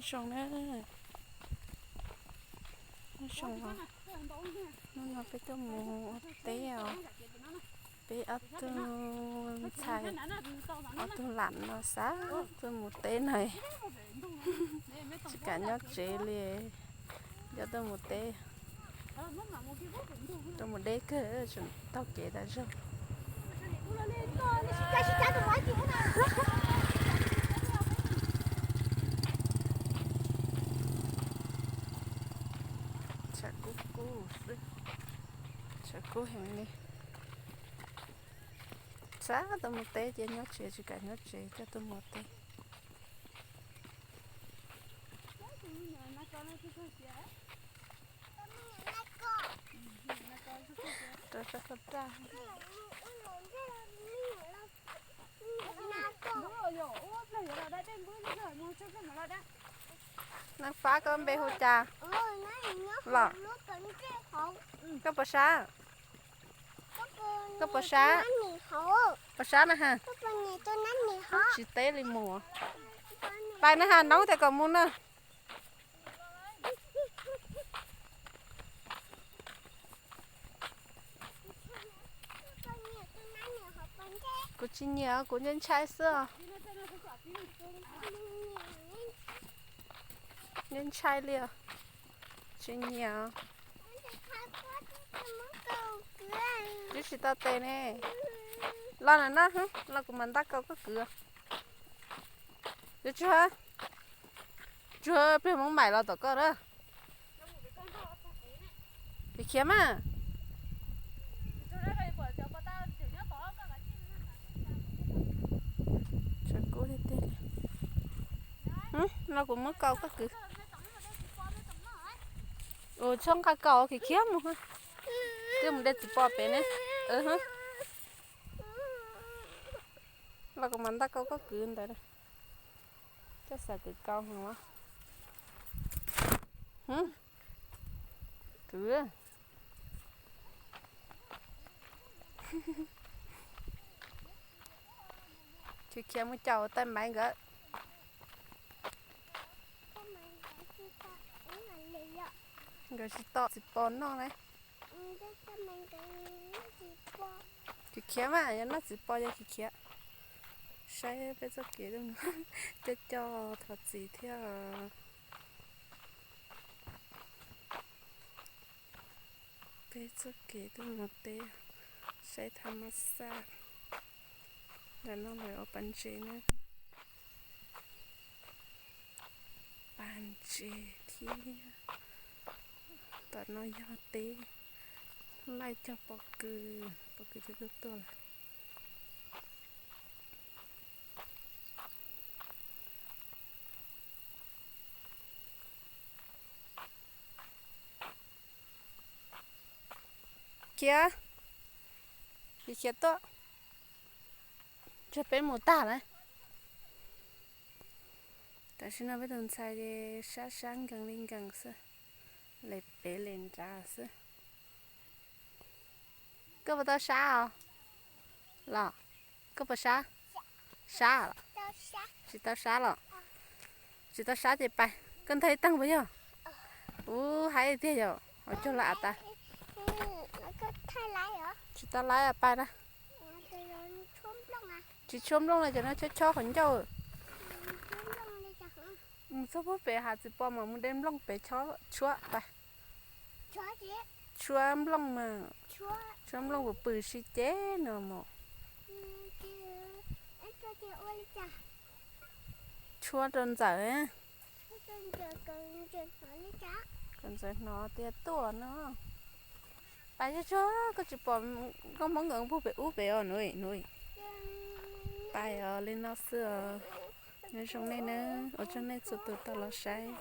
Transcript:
Zoo na, zoo os. Hnub no peb tuaj mus ua teb os. Peb ob tug ntxhais, ob tug lam no xav tuaj mus teb no, tsis kam nyob tsev li, coj tuaj mus teb. Tuaj mus deb kawg, tseem taug kev tas zog. Tshav kub kub xwb, tshav kub heev li. Xav tuaj mus teb ces nyob tsev, tsis kam nyob tsev, coj tuaj mus teb. Rau sab ko raj. Nab Fab, koj npe hu cas los? Koj puas sab? Koj puas sab? Puas sab na ha? Tsis teb li mus. Pais na ha, noob tias kom mus na. Kuv tsis nyiam, kuv ntshai ntshai xwb os. Ntshai ntshai li os. Tsis nyiam. Twb tsis tau tes ne. Los na no, los kuv mam nta kaus koj kwv. Yuav tsuag, tsuag pliag Hmoob Maim los tom koj na. Khiav khiav mas. Tshav kub tiag tiag li. Los kuv muab kaus koj kwv. Ua txhob nqa kaus, khiav khiav mus. Twb mus de txiv pos pem ne. Los kuv mam nta kaus koj kwv ntawd. Koj xav kwv kaus heev los? Kwv. Khiav khiav mus caum tais maiv nkawd. Nkawd tsis tau txiv pos noj ne. Khiav khiav mas, yog noj txiv pos yog khiav khiav. Saib peb txoj kev coj coj thov txiv thiab. Peb txoj kev tuaj mus teb, saib thaj mab xaj. Ntawm no lawv ua pas ntses na. Pas ntses thiab. Tom no yog teb, laij cog pob kws, pob kws twb tuaj tuaj lawm. Khiav, khiav tuaj, tsuag peb mus tag na. Tam sim no peb tus ntxhais ces sab sab nkees li nkees xwb, le pem le nrad xwb. Koj puas tau sab os? Los, koj puas sab? Sab los? Tsis tau sab los? Tsis tau sab ces pais. Koj ntog ib teeg puas yog? Ub, haib tiag yom, hauv caug lawm av tas. Tsis tau laib, pais na. Tsis tshuab nplooj li, cov no chob chob qhov ncauj. Mus txog puag pem hav txiv pos mas mus de nplooj pem chob tshuab pais. Tshuab nplooj mas, tshuab nplooj pw pw si ceg no mos. Tshuab rau ntxawm, kom ntxawm hnov tias tuaj no. Pais tsuag tsuag, koj tsis pom nkauj Hmoob nkawd puag pem ub pem os nuv nuv. Pais os, li no xwb os. Nyob zoo nej nawb, ua tsaug nej txhua tus tau los saib.